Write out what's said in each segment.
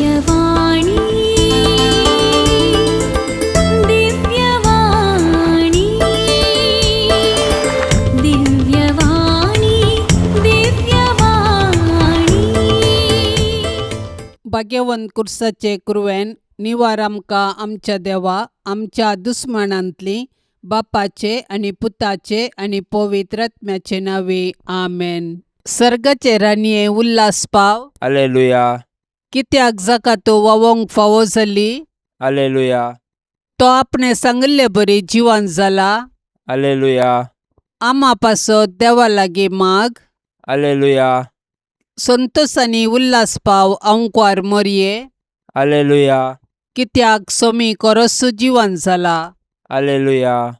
दिव्यवाणी, दिव्यवाणी, दिव्यवाणी, दिव्यवाणी. भाग्यवंत कुर्साचे कुरवेन निवार आमकां आमच्या देवा आमच्या दुस्मानांतली बापाचे आनी पुताचे आनी पवित्र आत्म्याचे नांवे आमेन. सर्गाचे राणये उल्हास पाव. अलेलुया. कित्याक जाका तो वावोंक फावो जाली. अलेलुया. तो आपणे सांगिल्ले बरी जिवन जाला. अलेलुया. आमा पासत देवा लागीं माग. अलेलुया. संतोसांनी उल्हास पाव आंकवार मोरये. अलेलुया. कित्याक सोमी कोरसू जिवन जाला. अलेलुया.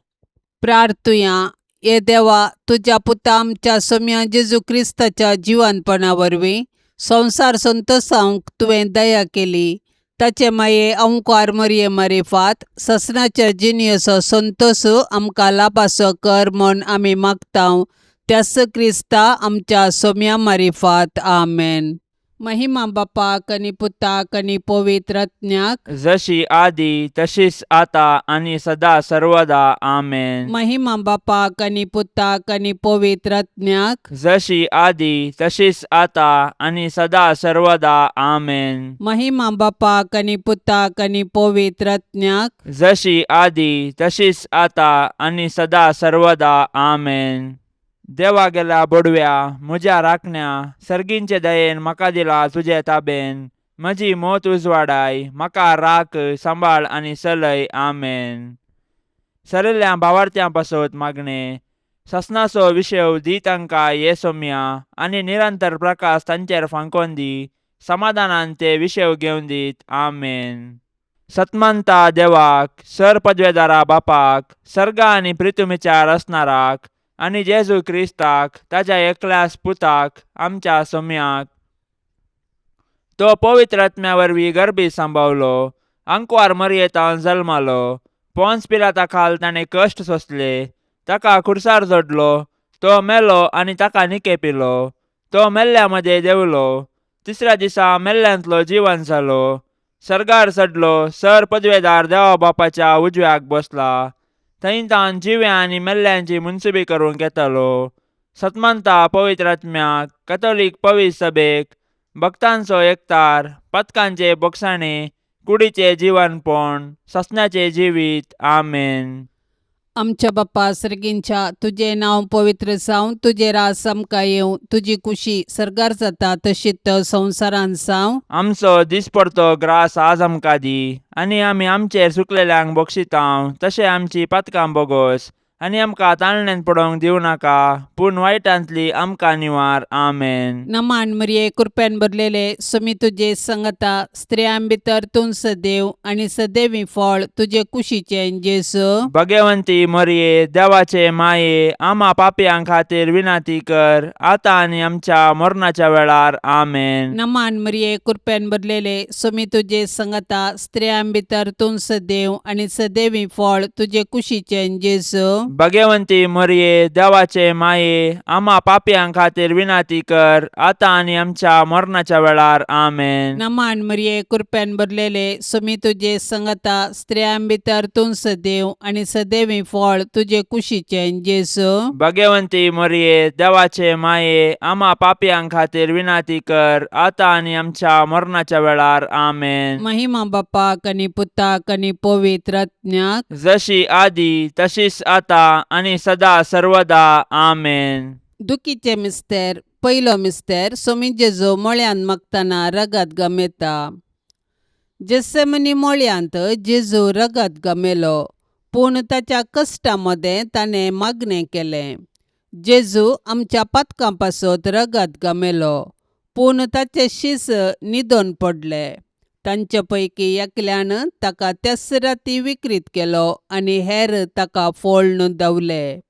प्रार्थुया. हे देवा, तुज्या पुता आमच्या सोम्या जेजू क्रिस्ताच्या जिवनपणा वरवीं संवसार संतोसावंक तुवें दया केली. ताचे माये अंकार मरये मारिफात ससनाच्या जिणेचो संतोस आमकां लाभासो कर म्हूण आमी मागतांव त्यास क्रिस्ता आमच्या सोम्या मारिफात. आमेन. महिमा बापाक आनी पुताक आनी पवित्र आत्म्याक. जशी आदी तशीच आता आणि सदा सर्वदा. आमेन. महिमा बापाक आनी पुताक आनी पवित्र आत्म्याक. जशी आदी तशीच आता आणि सदा सर्वदा. आमेन. महिमा बापाक आनी पुताक आनी पवित्र आत्म्याक. जशी आदी तशीच आता आणि सदा सर्वदा. आमेन. देवा गेल्या बोडव्या म्हज्या राखण्या सर्गींचे दयेन म्हाका दिला तुजे ताबेन. म्हजी मोत उजवाडाय म्हाका राख सांबाळ आनी चलय. आमेन. सरिल्ल्या भावार्थ्यां पासत मागणें. ससनाचो विशेव दी तांकां ये सोम्या आनी निरंतर प्रकाश तांचेर फांकोन दी. समाधानान ते विशेव घेवन दीत. आमेन. सतमंता देवाक सर पदवेदारा बापाक सर्गा आनी प्रितुमीच्या रचणाराक आनी जेजू क्रिस्ताक ताज्या एकल्यास पुताक आमच्या सोम्याक तो पवित्र आत्म्या वरवीं गर्भी सांबावलो आंकवार मरयेतान जल्मालो पोन्स पिलाता खाल ताणें कश्ट सोंसले ताका खुर्सार जोडलो तो मेलो आनी ताका निकेपिलो तो मेल्ल्या मदें देंवलो तिसऱ्या दिसा मेल्ल्यांतलो जिवन जालो सर्गार चडलो सर पदवेदार देवा बापाच्या उजव्याक बसला थंय तावन जिव्या आनी मेल्ल्यांची मुनसुबी करूंक येतालो. सतमंता पवित्र आत्म्याक कथोलीक पवित्र सभेक भक्तांचो एकतार पथकांचे बोगसाणे कुडीचे जिवनपण ससण्याचे जिवीत. आमेन. आमच्या बाप्पा सर्गींच्या, तुजें नांव पवित्र जावं, तुजें रास आमकां येवं, तुजी कुशी सर्गार जाता तशीच संवसारांत जावं. आमचो दिसपडतो ग्रास आज आमकां दी आनी आमी आमचेर सुकलेल्यांक बक्षितांव तशें आमची पातकां बोगोस आनी आमकां ताळण्यांत पडोवंक दिवं नाका पूण वायटांतली आमकां निवार. आमेन. नमान मरिये, कृपेन भरलेले, सुमी तुजे संगता, स्त्रियां भितर तूं सदैव आनी सदैवी फळ तुजे कुशीचें जेजू. भगवंती मरये देवाचे माये आमा पापयां खातीर विनंती कर आतां आनी आमच्या मरणाच्या वेळार. आमेन. नमान मरिये, कृपेन भरलेले, सुमी तुजे संगता, स्त्रियां भितर तूं सदैव आनी सदैवी फळ तुजे कुशीचें जेजू. भगवंती मरये देवाचे माये आमा पापयां खातीर विनंती कर आतां आनी आमच्या मरणाच्या वेळार. आमेन. नमान मरिये, कृपेन भरलेले, सुमी तुजे संगता, स्त्रियां भितर तूं सदैव आनी सदैवी फळ तुजे कुशीचें जेजू. भगवंती मरये देवाचे माये आमा पापयां खातीर विनंती कर आतां आनी आमच्या मरणाच्या वेळार. आमेन. महिमा बापाक आनी पुताक आनी पवित्र आत्म्याक. जशी आदी तशीच आता आनी सदा सर्वदा. आमेन. दुखीचे मिस्तेर. पयलो मिस्तेर. सोमी जेजू मळ्यांत मागतना रगत गमेता. जेसेमनी मळ्यांत जेजू रगत गमेलो पूण ताच्या कश्टा मदें ताणें मागणें केलें. जेजू आमच्या पातकां पासत रगत गमेलो पूण ताचे शीस न्हिदोन पडले. तांचे पैकी एकल्यान ताका त्याच राती विक्रीत केलो आनी हेर ताका फोळ्ण धांवले.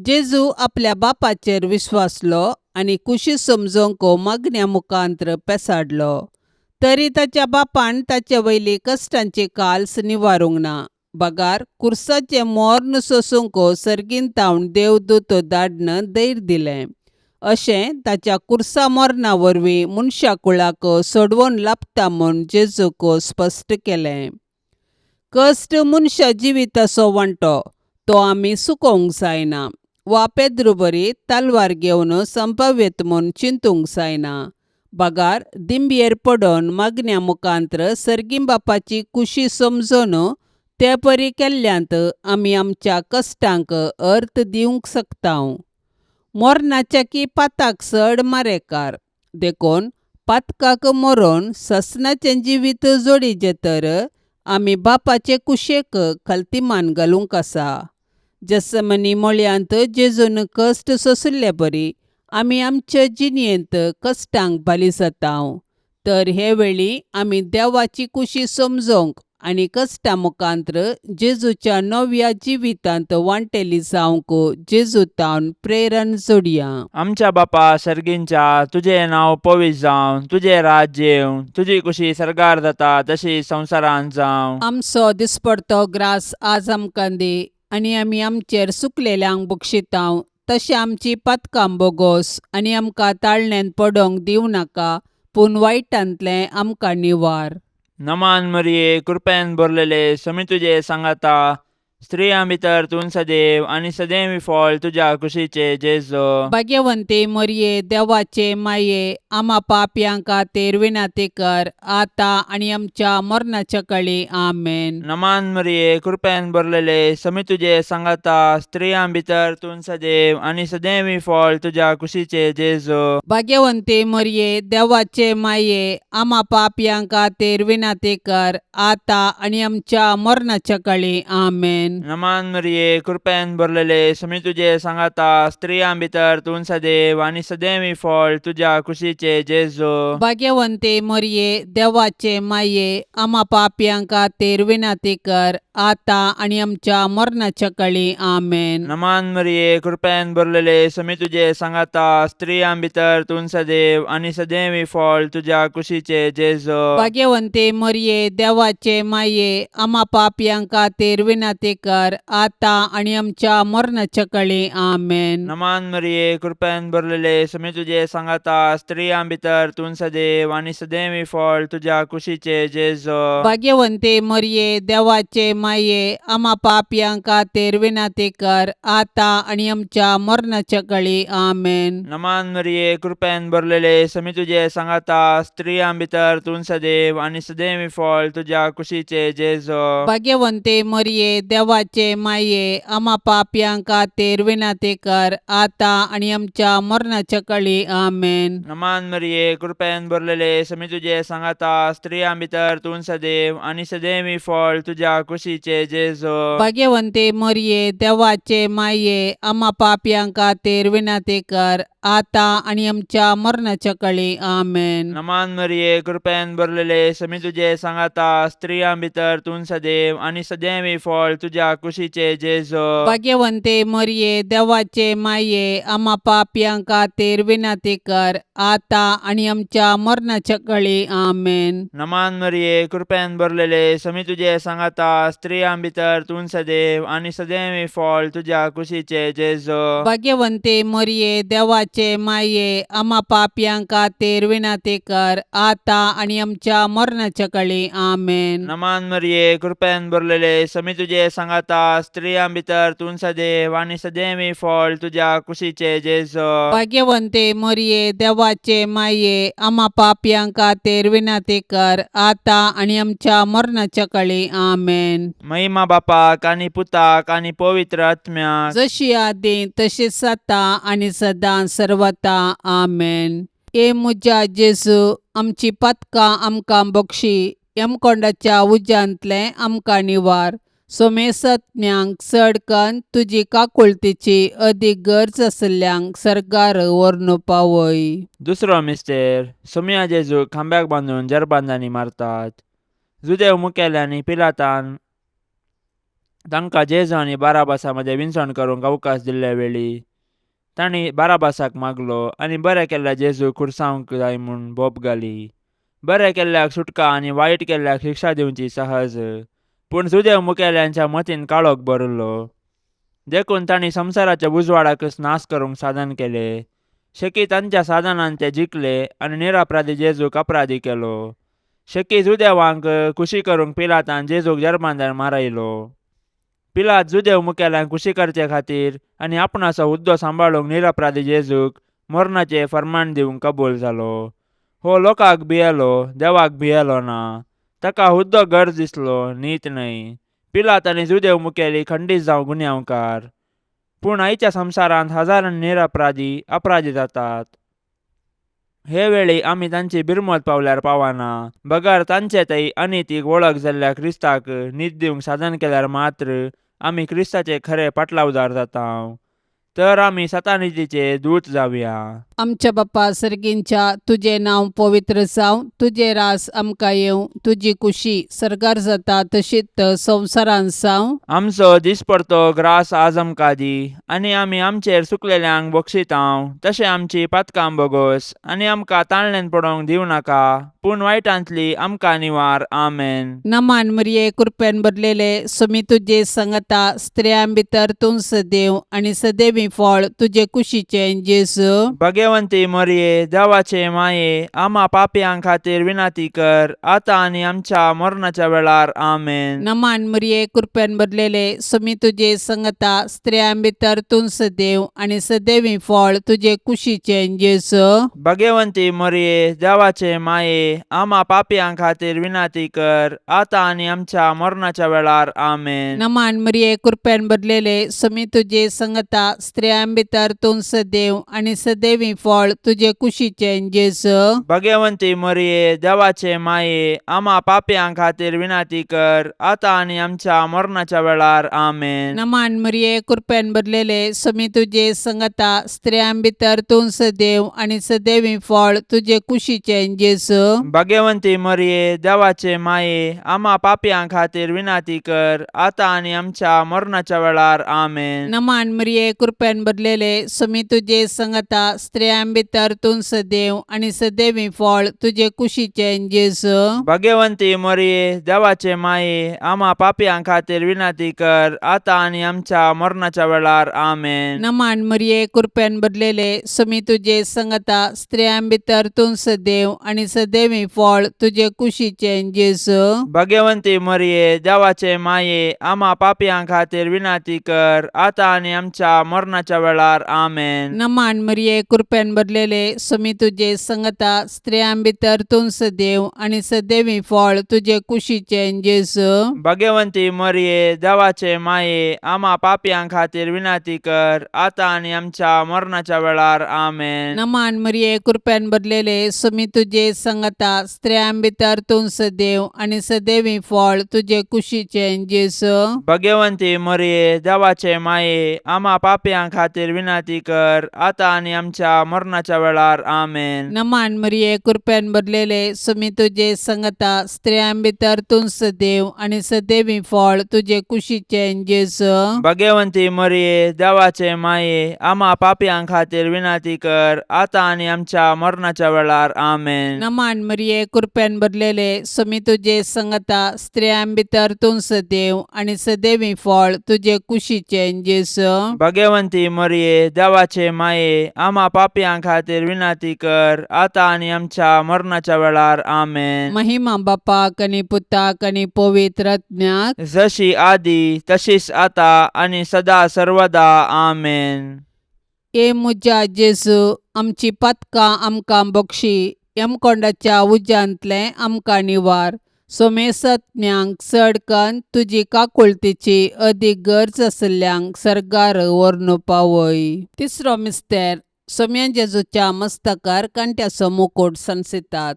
जेजू आपल्या बापाचेर विश्वासलो आनी कुशी समजोवंक मागण्या मुखांत्र पेसाडलो तरी ताच्या बापान ताचे वयली कश्टांची काल्स निवारूंक ना बगार कुर्साचें मोर्न सोसूंक सर्गीन तावन देवदूत धाडन धैर्य दिलें. अशें ताच्या कुर्सा मरणा वरवीं मनशा कुळाक सोडवण लाबता म्हूण जेजूक स्पश्ट केलें. कश्ट मनशा जिविताचो वांटो, तो आमी चुकोवंक जायना वा पेद्रू बरी तलवार घेवन संभाव्यत म्हूण चिंतूंक जायना. बगार दिंबयेर पडून मागण्या मुखांत्र सर्गीं बापाची खुशी समजून ते परी केल्ल्यांत आमी आमच्या कश्टांक अर्थ दिवंक शकता. मरणाच्या की पाताक चड मारेकार, देखून पातकाक मरोन ससनाचें जिवीत जोडीचें तर आमी बापाचे कुशेक खलतीमान घालूंक आसा. जसमनी मळयांत जेजून कश्ट सोंशिल्ले बरी आमी आमचे जिणेंत कश्टांक बाली जाता. तर हे वेळी आमी देवाची कुशी समजूंक आनी कश्टां मुखांत्र जेजूच्या नव्या जिवितांत वांटेली जावंक जेजू तावन प्रेरण जोडया. आमच्या बापा सर्गींच्या, तुजें नांव पवित्र जावं, तुजें राज्य येवं, तुजी कुशी सर्गार जाता तशी संवसारांत जावं. आमचो दिसपडतो ग्रास आज आमकां दी आनी आमी आमचेर सुकलेल्यांक बक्षितांव तशें आमची पातकां बोगोस आनी आमकां ताळण्यांत पडोंक दिवं नाका, पूण वायटांतलें आमकां निवार. नमान मरिये, कृपेन भरलेले, समी तुजे सांगाता, स्त्रियां भितर तूं सदैव आनी सदैव फळ तुज्या कुशीचे जेजो. भाग्यवंती मरिये, देवाचे माये, आमा पापयां खातीर विनंती कर, आतां आनी आमच्या मरणाच्या कळी. आमेन. नमान मरिये, कृपेन भरलेले, समी तुजे सांगाता, स्त्रियां भितर तूं सदैव आनी सदैव फळ तुज्या कुशीचे जेजो. भाग्यवंती मरिये, देवाचे माये, आमा पापयां खातीर विनंती कर, आतां आनी आमच्या मरणाच्या कळी. आमेन. नमान मरिये, कृपेन भरलेले, समी तुजे सांगाता, स्त्रियां भितर तूं सदैव आनी सदैव फळ तुज्या कुशीचे जेजो. भाग्यवंती मरिये, देवाचे माये, आमा पापयां खातीर विनंती कर, आतां आनी आमच्या मरणाच्या कळी. आमेन. नमान मरिये, कृपेन भरलेले, समी तुजे सांगाता, स्त्रियां भितर तूं सदैव आनी सदैव फळ तुज्या कुशीचे जेजो. भाग्यवंती मरिये, देवाचे माये, आमा पापयां खातीर विनंती कर, आतां आनी आमच्या मरणाच्या कळी. आमेन. नमान मरिये, कृपेन भरलेले, समी तुजे सांगाता, स्त्रियां भितर तूं सदैव आनी सदैव फळ तुज्या कुशीचे जेजो. भाग्यवंती मरिये, देवाचे माये, आमा पापयां खातीर विनंती कर, आतां आनी आमच्या मरणाच्या कळी. आमेन. नमान मरिये, कृपेन भरलेले, समी तुजे सांगाता, स्त्रियां भितर तूं सदैव आनी सदैव फळ तुज्या कुशीचे जेजो. भाग्यवंती मरिये, देवाचे माये, आमा पापयां खातीर विनंती कर, आतां आनी आमच्या मरणाच्या कळी. आमेन. नमान मरिये, कृपेन भरलेले, समी तुजे सांगाता, स्त्रियां भितर तूं सदैव आनी सदैव फळ तुज्या कुशीचे जेजो. भाग्यवंती मरिये, देवाचे माये, आमा पापयां खातीर विनंती कर, आतां आनी आमच्या मरणाच्या कळी. आमेन. नमान मरिये, कृपेन भरलेले, समी तुजे सांगाता, स्त्रियां भितर तूं सदैव आनी सदैव फळ तुज्या कुशीचे जेजो. भाग्यवंती मरिये, देवाचे माये, आमा पापयां खातीर विनंती कर, आतां आनी आमच्या मरणाच्या कळी. आमेन. नमान मरिये, कृपेन भरलेले, समी तुजे सांगाता, स्त्रियां भितर तूं सदैव आनी सदैव फळ तुज्या कुशीचे जेजो. भाग्यवंती मरिये, देवाचे माये, आमा पापयां खातीर विनंती कर, आतां आनी आमच्या मरणाच्या कळी. आमेन. नमान मरिये, कृपेन भरलेले, समी तुजे सांगाता, स्त्रियां भितर तूं सदैव आनी सदैव फळ तुज्या कुशीचे जेजो. भाग्यवंती मरिये, देवाचे माये, आमा पापयां खातीर विनंती कर, आतां आनी आमच्या मरणाच्या कळी. आमेन. महिमा बापाक आनी पुताक आनी पवित्र आत्म्याक, जशी आदी तशीच आतां आनी सदां सर्वता. आमेन. ए म्हज्या जेजू, आमची पातकां आमकां बक्षी, यमकोंडाच्या उज्यांतलें आमकां निवार, सोमेसत्म्यांक चड कन्न तुजी काकुळतीची अदीक गरज आशिल्ल्यांक सर्गार व्हरून पावय. दुसरो मिस्तेर. सोमया जेजूक खांब्याक बांदून जरबांदांनी मारतात. जुदेव मुखेल्यांनी पिलातान तांकां जेजू आनी बाराबासा मदें विनसण करूंक अवकाश दिल्ले वेळी तांणी बाराबासाक मागलो आनी बरें केल्ल्या जेजूक खुर्सावंक जाय म्हूण बोब घाली. बरें केल्ल्याक सुटका आनी वायट केल्ल्याक शिक्षा दिवची सहज, पूण जुदेव मुखेल्यांच्या मतीन काळोख भरिल्लो, देखून तांणी संवसाराच्या उजवाडाकच नाश करूंक साधन केलें. शेकी तांच्या साधनान ते जिखले आनी निरअपराधी जेजूक अपराधी केलो. शेकी जुदेवांक खुशी करूंक पिलातान जेजूक जर्मांदार मारायलो. पिलात जुदेव मुखेल्यांक खुशी करचे खातीर आनी आपणाचो हुद्दो सांबाळूंक निरअपराधी जेजूक मरणाचें फर्मान दिवंक कबूल जालो. हो लोकांक भियेलो, देवाक भियेलो ना. ताका हुद्दो गरज दिसलो, नीत न्हय. पिलात आनी जुदेव मुखेली खंडीत जावं गुन्यांवकार. पूण आयच्या संवसारांत हजारांनी निरअपराधी अपराधी जातात. हे वेळी आमी तांची बिरमत पावल्यार पावना, बगर तांचे थंय अनितीक वळख जाल्ल्या क्रिस्ताक नीत दिवंक साधन केल्यार मात्र आमी क्रिस्ताचे खरे पाटलावदार जाता. तर आमी सतानितीचे दूत जावया. आमच्या बापा सर्गींच्या, तुजें नांव पवित्र जावं, तुजें रास आमकां येवं, तुजी कुशी सर्गार जाता तशीच संवसारांत जावं. आमचो दिसपडतो ग्रास आज आमकां दी आनी आमी आमचेर चुकलेल्यांक बक्षितांव तशें आमची पातकां बोगोस आनी आमकां ताळण्यान पडोवंक दिवं नाका, पूण वायटांतली आमकां निवार. आमेन. नमान मरिये, कृपेन भरलेले, स्वामी तुजे संगता, स्त्रियां भितर तूं सदैव आनी सदैवी फळ तुजे कुशीचें जेजू. भगवंती मरिये, देवाचे माये, आमा पापयां खातीर विनंती कर, आतां आनी आमच्या मरणाच्या वेळार. आमेन. नमान मरिये, कृपेन भरलेले, स्वामी तुजे संगता, स्त्रियां भितर तूं सदैव आनी सदैवी फळ तुजे कुशीचें जेजू. भगवंती मरिये, देवाचे माये, आमा पापयां खातीर विनंती कर, आतां आनी आमच्या मरणाच्या वेळार. आमेन. नमान मरिये, कृपेन भरलेले, स्वामी तुजे संगता, स्त्रियां भितर तूं सदैव आनी सदैवी फळ तुजे कुशीचें जेजू. भगवंती मरिये, देवाचे माये, आमा पापयां खातीर विनंती कर, आतां आनी आमच्या मरणाच्या वेळार. आमेन. नमान मरिये, कृपेन भरलेले, स्वामी तुजे संगता, स्त्रियां भितर तूं सदैव आनी सदैवी फळ तुजे कुशीचें जेजू. भगवंती मरिये, देवाचे माये, आमा पापयां खातीर विनंती कर, आतां आनी आमच्या मरणाच्या वेळार. आमेन. नमान मरिये, कृपेन भरलेले, स्वामी तुजे संगता, स्त्रियां भितर तूं सदैव आनी सदैवी फळ तुजे कुशीचें जेजू. भगवंती मरिये, देवाचे माये, आमा पापयां खातीर विनंती कर, आतां आनी आमच्या मरणाच्या वेळार. आमेन. नमान मरिये, कृपेन भरलेले, स्वामी तुजे संगता, स्त्रियां भितर तूं सदैव आनी सदैवी फळ तुजे कुशीचें जेजू. भगवंती मरिये, देवाचे माये, आमा पापयां खातीर विनंती कर, आतां आनी आमच्या मरणाच्या वेळार. आमेन. नमान मरिये, कृपेन भरलेले, स्वामी तुजे संगता, स्त्रियां भितर तूं सदैव आनी सदैवी फळ तुजे कुशीचें जेजू. भगवंती मरिये, देवाचे माये, आमा पापयां खातीर विनंती कर, आतां आनी आमच्या मरणाच्या वेळार. आमेन. नमान मरिये, कृपेन भरलेले, स्वामी तुजे संगता, स्त्रियां भितर तूं सदैव आनी सदैवी फळ तुजे कुशीचें जेजू. भगवंती मरिये, देवाचे माये, आमा पापयां खातीर विनंती कर, आतां आनी आमच्या मरणाच्या वेळार. आमेन. नमान मरिये, कृपेन भरलेले, स्वामी तुजे संगता, स्त्रियां भितर तूं सदैव आनी सदैवी फळ तुजे कुशीचें जेजू. भगवंती मरिये, देवाचे माये, आमा पापयां खातीर विनंती कर, आतां आनी आमच्या मरणाच्या वेळार. आमेन. नमान मरिये, कृपेन भरलेले, स्वामी तुजे संगता, स्त्रियां भितर तूं सदैव आनी सदैवी फळ तुजे कुशीचें जेजू. भगवंती मरिये, देवाचे माये, आमा पापयां खातीर विनंती कर, आतां आनी आमच्या मरणाच्या वेळार. आमेन. महिमा बापाक आनी पुताक आनी पवित्र आत्म्याक, जशी आदी तशीच आता आनी सदा सर्वदा. आमेन. ए म्हज्या जेजू, आमची पातकां आमकां बक्षी, यमकोंडाच्या उज्यांतलें आमकां निवार, सोमेसत्म्यांक चड कन्न तुजी काकुळतीची अदीक गरज आशिल्ल्यांक सर्गार व्हरून पावय. तिसरो मिस्तेर, सोम्या जेजूच्या मस्तकार कांट्याचो मुकूट सांसितात.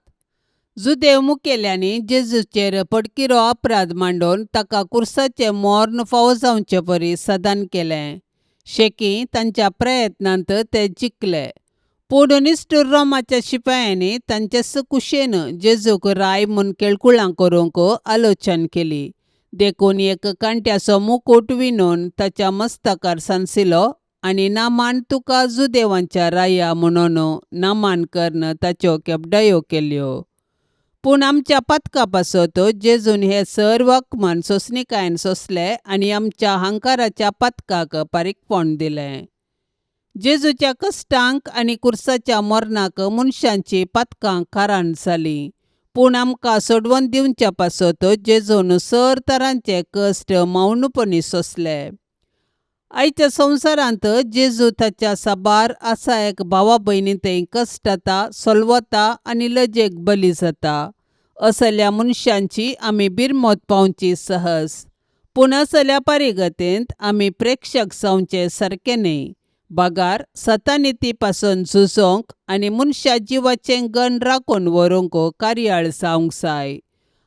जुदेव मुखेल्यांनी जेजूचेर पडकिरो अपराध मांडून ताका कुर्साचें मर्ण फावो जावचे परी सदान केलें. शेकी तांच्या प्रयत्नांत ते जिखले, पूण निश्ठूर रोमाच्या शिपायांनी तांचेच कुशेन जेजूक राय म्हूण केळकुळां करूंक आलोचन केली. देखून एक कांट्याचो मुकूट विणून ताच्या मस्तकार सांसिलो आनी नामान तुका जुदेवांच्या राया म्हणून नामान करून ताच्यो केपडायो केल्यो. पूण आमच्या पातका पासत जेजून हे सर्व अपमान सोंसणिकायेन सोंसले आनी आमच्या हंकाराच्या पातकाक पारीकपण दिलें. जेजूच्या कश्टांक आनी कुर्साच्या मरणाक मनशांची पातकां कारण जालीं पूण आमकां सोडवून दिवच्या पासत जेजून सर तरांचे कश्ट मौनपणी सोंसले. आयच्या संवसारांत जेजू ताच्या साबार आसा एक भावा भयणी थंय कश्टता सोलवता आनी लजेक बली जाता. असल्या मनशांची आमी बिरमत पावची सहज पूण असल्या परिगतेंत आमी प्रेक्षक जावचे सारकें न्हय बगार सतानिती पासून झुजोंक आनी मनशा जिवाचें गण राखून व्हरूंक कार्याळ जावंक जाय.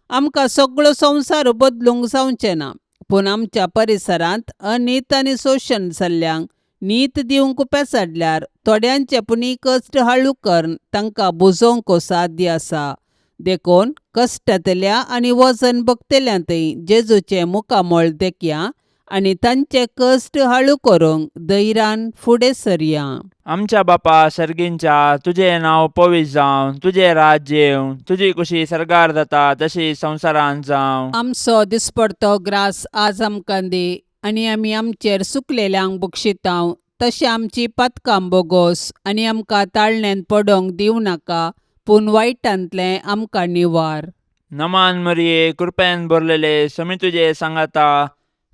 आमकां सगळो संवसार बदलूंक जावचें ना पूण आमच्या परिसरांत अनीत आनी शोशण जाल्ल्यांक नीत दिवंक पेसाडल्यार थोड्यांचे पुणी कश्ट हाळू करून तांकां बुजोवंक साध्य आसा. देखून कश्टांतल्या आनी वजन भोगतल्या थंय जेजूचें मुखामळ देखया आनी तांचे कश्ट हाळू करूंक धैर्यान फुडें सरया. आमच्या बापा सर्गींच्या तुजें नांव पवित्र जावं, तुजें राज्य येवं, तुजी कुशी सर्गार जाता तशी संवसारांत जावं. आमचो दिसपडतो ग्रास आज आमकां दी आनी आमी आमचेर सुकलेल्यांक बक्षितांव तशें आमची पातकां बोगोस आनी आमकां ताळण्यांत पडोंक दिवं नाका पूण वायटांतलें आमकां निवार. नमान मरिये, कृपेन भरलेले, समी तुजे सांगाता,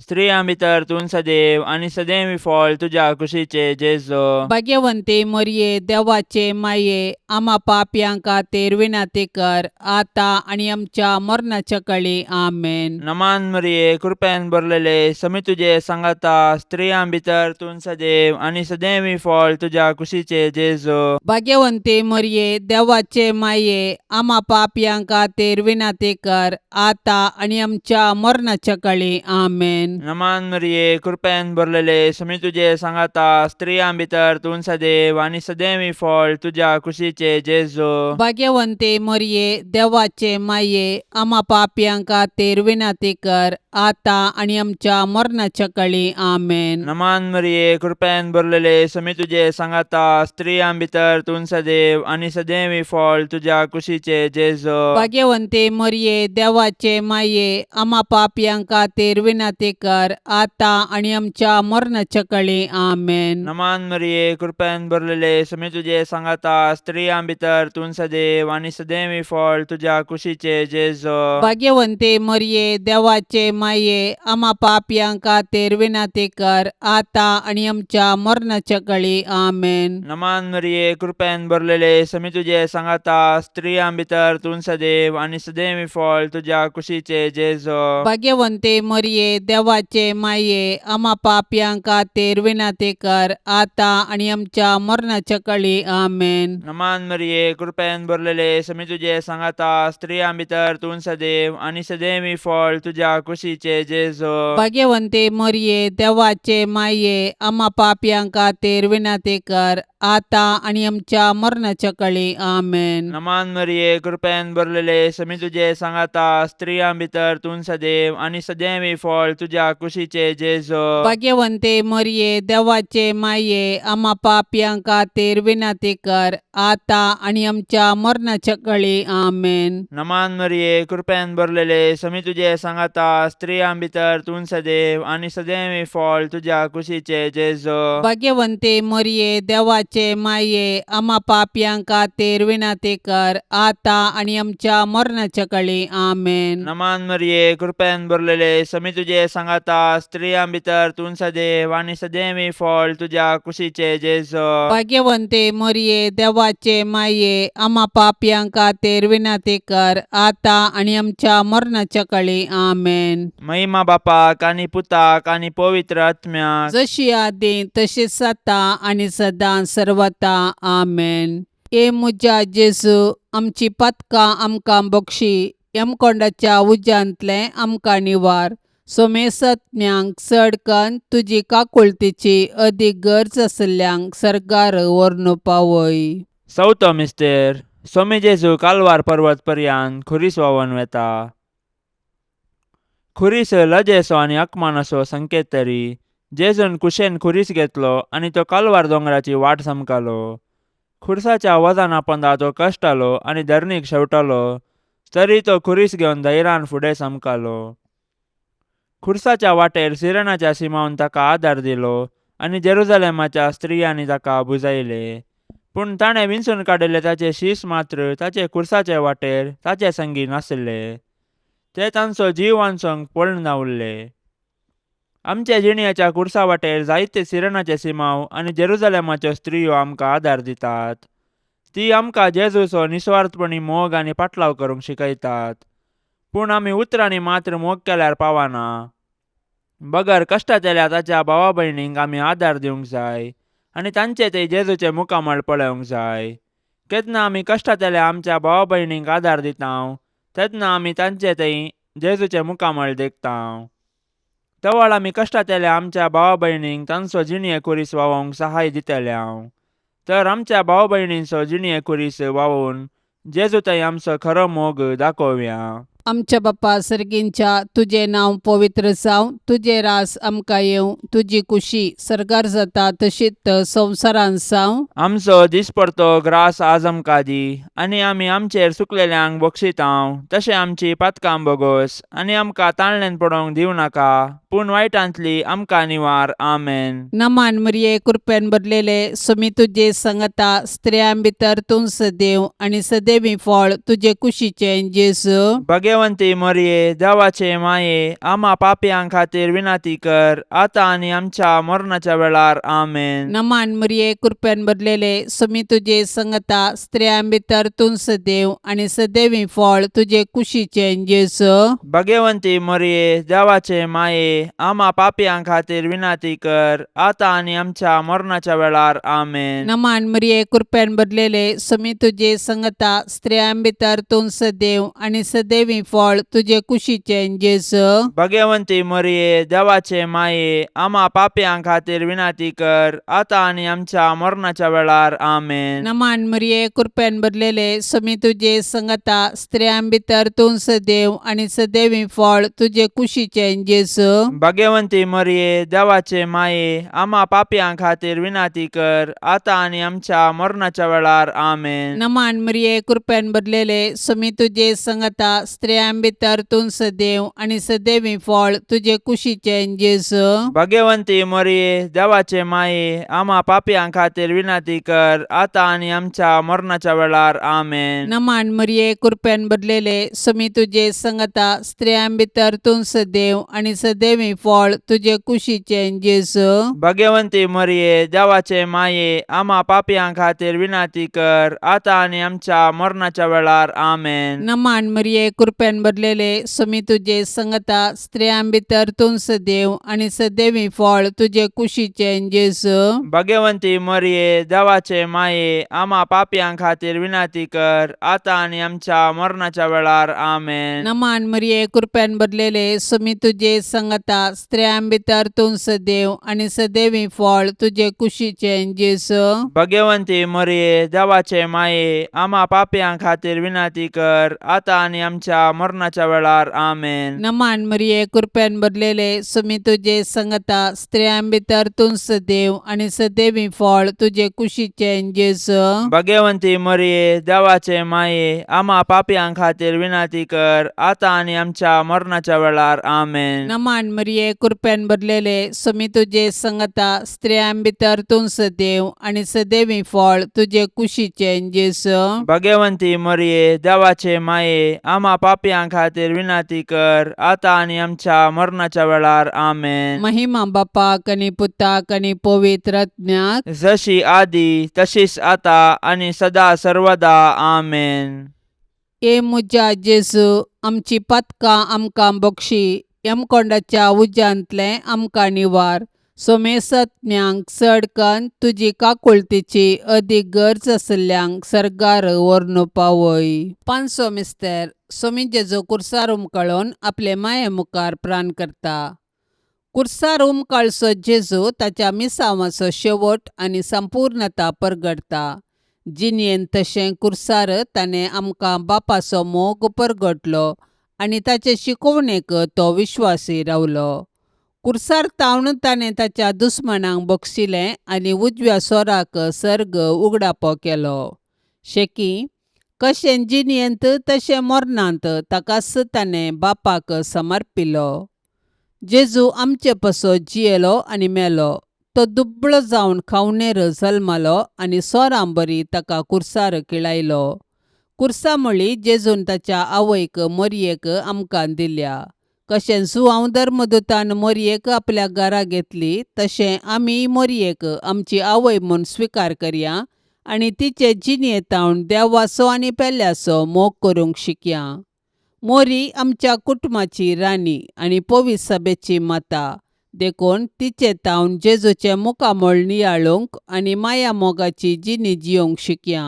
स्त्रियां भितर तूं सदैव आनी सदैव फळ तुज्या कुशीचे जेजू. भाग्यवंती मरये देवाचे माये आमा पापयां खातीर विनंती कर आतां आनी आमच्या मरणाच्या कळी. आमेन. नमान मरिये, कृपेन भरलेले, समी तुजे सांगाता, स्त्रियां भितर तूं सदैव आनी सदैव फळ तुज्या कुशीचे जेजू. भाग्यवंती मरये देवाचे माये आमा पापयां खातीर विनंती कर आतां आनी आमच्या मरणाच्या कळी. आमेन. नमान मरिये, कृपेन भरलेले, समी तुजे सांगाता, स्त्रियां भितर तूं सदैव आनी सदैव फळ तुज्या कुशीचे जेजू. भाग्यवंती मरये देवाचे माये आमा पापयां खातीर विनंती कर आतां आनी आमच्या मरणाच्या कळी. आमेन. नमान मरिये, कृपेन भरलेले, समी तुजे सांगाता, स्त्रियां भितर तूं सदैव आनी सदैव फळ तुज्या कुशीचे जेजू. भाग्यवंती मरये देवाचे माये आमा पापयां खातीर विनंती कर आतां आनी आमच्या मरणाच्या कळी. आमेन. नमान मरिये, कृपेन भरलेले, समी तुजे सांगाता, स्त्रियां भितर तूं सदैव आनी सदैव फळ तुज्या कुशीचे जेजू. भाग्यवंती मरये देवाचे माये आमा पापयां खातीर विनंती कर आतां आनी आमच्या मरणाच्या कळी. आमेन. नमान मरिये, कृपेन भरलेले, समी तुजे सांगाता, स्त्रियां भितर तूं सदैव आनी सदैव फळ तुज्या कुशीचे जेजू. भाग्यवंती मरये देवाचे माये आमा पापयां खातीर विनंती कर आतां आनी आमच्या मरणाच्या कळी. आमेन. नमान मरिये, कृपेन भरलेले, समी तुजे सांगाता, स्त्रियां भितर तूं सदैव आनी सदैव फळ तुज्या कुशीचे जेजू. भाग्यवंती मरये देवाचे माये आमा पापयां खातीर विनंती कर आतां आनी आमच्या मरणाच्या कळी. आमेन. नमान मरिये, कृपेन भरलेले, समी तुजे सांगाता, स्त्रियां भितर तूं सदैव आनी सदैव फळ तुज्या कुशीचे जेजू. भाग्यवंती मरये देवाचे माये आमा पापयां खातीर विनंती कर आतां आनी आमच्या मरणाच्या कळी. आमेन. नमान मरिये, कृपेन भरलेले, समी तुजे सांगाता, स्त्रियां भितर तूं सदैव आनी सदैव फळ तुज्या कुशीचे जेजू. भाग्यवंती मरये देवाचे माये आमा पापयां खातीर विनंती कर आतां आनी आमच्या मरणाच्या कळी. आमेन. नमान मरिये, कृपेन भरलेले, समी तुजे सांगाता, स्त्रियां भितर तूं सदैव आनी सदैव फळ तुज्या कुशीचे जेजू. भाग्यवंती मरये देवाचे माये आमा पापयां खातीर विनंती कर आतां आनी आमच्या मरणाच्या कळी. आमेन. महिमा बापाक आनी पुताक आनी पवित्र आत्म्याक, जशी आदी तशीच आतां आनी सदां सर्वता. आमेन. ए म्हज्या जेजू आमची पातकां आमकां बक्षी यमकोंडाच्या उज्यांतलें आमकां निवार सोमेसत्म्यांक चड कन्न तुजी काकुळतीची अदीक गरज आशिल्ल्यांक सर्गार व्हरून पावय. चवथो मिस्तेर, सोमी जेजू कालवार पर्वत पर्यान खुरीस व्हांवन वेता. खुरीस लजेचो आनी अकमानाचो संकेत तरी जेजून कुशेन खुरीस घेतलो आनी तो कालवार दोंगराची वाट समकालो. खुरसाच्या वजना पोंदा तो कश्टालो आनी धरणीक शेवटालो तरी तो खुरीस घेवन धैर्यान फुडें समकालो. खुरसाच्या वाटेर सिरणाच्या सिमावन ताका आदार दिलो आनी जेरुजालेमाच्या स्त्रियांनी ताका बुजायले. पूण ताणें विंचून काडिल्ले ताचे शीस मात्र ताचे कुर्साचे वाटेर ताचे संगी नासले. ते तांचो जीव वांचोवंक पळून उरले. आमच्या जिणयाच्या कुर्सा वाटेर जायते सिरनाचे सिमांव आनी जेरुजालेमाच्यो स्त्रियो आमकां आदार दितात. ती आमकां जेजूचो निस्वार्थपणी मोग आनी पाटलाव करूंक शिकयतात. पूण आमी उतरांनी मात्र मोग केल्यार पावना. बगर कश्टांतल्या ताच्या भावा भयणींक आमी आदार दिवंक जाय आनी तांचे ते जेजूचे मुखामळ पळोवंक जाय. केन्ना आमी कश्टांतल्या आमच्या भावा भयणींक आदार दिता तेन्ना आमी तांचे थंय जेजूचे मुखामळ देखता. तवळ आमी कश्टांतल्या आमच्या भावा भयणींक तांचो जिणये खुरीस वावोवंक सहाय दितले. तर आमच्या भाव भयणींचो जिणये खुरीस वावोवन जेजू थंय आमचो खरो मोग दाखोवया. आमच्या बाप्पा सर्गींच्या, तुजें नांव पवित्र जावं, तुजें रास आमकां येवं, तुजी कुशी सर्गार जाता तशीच संवसारांत जावं. आमचो दिसपडतो ग्रास आज आमकां दी आनी आमी आमचेर सुकलेल्यांक बक्षितांव तशें आमची पातकां बोगोस आनी आमकां ताळण्यान पडोवंक दिवं नाका पूण वायटांतली आमकां निवार. आमेन. नमान मरिये, कृपेन भरलेले, सुमी तुजे संगता, स्त्रियां भितर तूं सदैव आनी सदैवी फळ तुजे कुशीचें जेजू. भगवंती मरिये, देवाचे माये, आमा पापयां खातीर विनंती कर आतां आनी आमच्या मरणाच्या वेळार. आमेन. नमान मरिये, कृपेन भरलेले, सुमी तुजे संगता, स्त्रियां भितर तूं सदैव आनी सदैवी फळ तुजे कुशीचें जेजू. भगवंती मरिये, देवाचे माये, आमा पापयां खातीर विनंती कर आतां आनी आमच्या मरणाच्या वेळार. आमेन. नमान मरिये, कृपेन भरलेले, सुमी तुजे संगता, स्त्रियां भितर तूं सदैव आनी सदैवी फळ तुजे कुशीचें जेजू. भगवंती मरिये, देवाचे माये, आमा पापयां खातीर विनंती कर आतां आनी आमच्या मरणाच्या वेळार. आमेन. नमान मरिये, कृपेन भरलेले, सुमी तुजे संगता, स्त्रियां भितर तूं सदैव आनी सदैवी फळ तुजे कुशीचें जेजू. भगवंती मरिये, देवाचे माये, आमा पापयां खातीर विनंती कर आतां आनी आमच्या मरणाच्या वेळार. आमेन. नमान मरिये, कृपेन भरलेले, सुमी तुजे संगता, स्त्रियां भितर तूं सदैव आनी सदैवी फळ तुजे कुशीचें जेजू. भगवंती मरिये, देवाचे माये, आमा पापयां खातीर विनंती कर आतां आनी आमच्या मरणाच्या वेळार. आमेन. नमान मरिये, कृपेन भरलेले, सुमी तुजे संगता, स्त्रियां भितर तूं सदैव आनी सदैवी फळ तुजे कुशीचें जेजू. भगवंती मरिये, देवाचे माये, आमा पापयां खातीर विनंती कर आतां आनी आमच्या मरणाच्या वेळार. आमेन. नमान मरिये, कृपेन भरलेले, सुमी तुजे संगता, स्त्रियां भितर तूं सदैव आनी सदैवी फळ तुजे कुशीचें जेजू. भगवंती मरिये, देवाचे माये, आमा पापयां खातीर विनंती कर आतां आनी आमच्या मरणाच्या वेळार. आमेन. नमान मरिये, कृपेन भरलेले, सुमी तुजे संगता, स्त्रियां भितर तूं सदैव आनी सदैवी फळ तुजे कुशीचें जेजू. भगवंती मरिये, देवाचे माये, आमा पापयां खातीर विनंती कर आतां आनी आमच्या मरणाच्या वेळार. आमेन. नमान मरिये, कृपेन भरलेले, सुमी तुजे संगता, स्त्रियां भितर तूं सदैव आनी सदैवी फळ तुजे कुशीचें जेजू. भगवंती मरिये, देवाचे माये, आमा पापयां खातीर विनंती कर आतां आनी आमच्या मरणाच्या वेळार. आमेन. नमान मरिये, कृपेन भरलेले, सुमी तुजे संगता, स्त्रियां भितर तूं सदैव आनी सदैवी फळ तुजे कुशीचें जेजू. भगवंती मरिये, देवाचे माये, आमा पापयां खातीर विनंती कर आतां आनी आमच्या मरणाच्या वेळार. आमेन. महिमा बापाक आनी पुताक आनी पवित्र आत्म्याक, जशी आदी तशीच आता आनी सदा सर्वदा. आमेन. ए म्हज्या जेजू, आमची पातकां आमकां बक्षी, यमकोंडाच्या उज्यांतलें आमकां निवार, सोमेसत्म्यांक चड कन्न तुजी काकुळतीची अदीक गरज आशिल्ल्यांक सर्गार व्हरून पावय. पांचवो मिस्तेर, सोमी जेजू कुर्सार उमकळून आपले माये मुखार प्राण करता. कुर्सार उमकाळचो जेजू ताच्या मिसांवाचो शेवट आनी संपूर्णता परगटता. जिणेंत तशें कुर्सार ताणें आमकां बापाचो मोग परगटलो आनी ताचे शिकोवणेक तो विश्वासी रावलो. कुर्सार तावन ताणें ताच्या दुस्मानांक बक्षिलें आनी उजव्या सोराक सर्ग उगडापो केलो. शेकी कशें जिणेंत तशें मरणांत ताकाच ताणें बापाक समर्पिलो. जेजू आमचे पासत जियेलो आनी मेलो. तो दुबळो जावन खावणेर जल्मालो आनी सोरांबरी ताका कुर्सार किळायलो. कुर्सा म्हळी जेजून ताच्या आवयक मोरयेक आमकां दिल्या. कशें जुआंव धर्मदूतान मोरयेक आपल्या घरा घेतली तशें आमीय मोरयेक आमची आवय म्हूण स्विकार करया आनी तिचे जिणेंतावन देवाचो आनी पेल्याचो मोग करूंक शिकया. मोरी आमच्या कुटुंबाची राणी आनी पवित्र सभेची माता देखून तिचे तावन जेजूचें मुखामळ नियाळूंक आनी माया मोगाची जिणी जियोंक शिकया.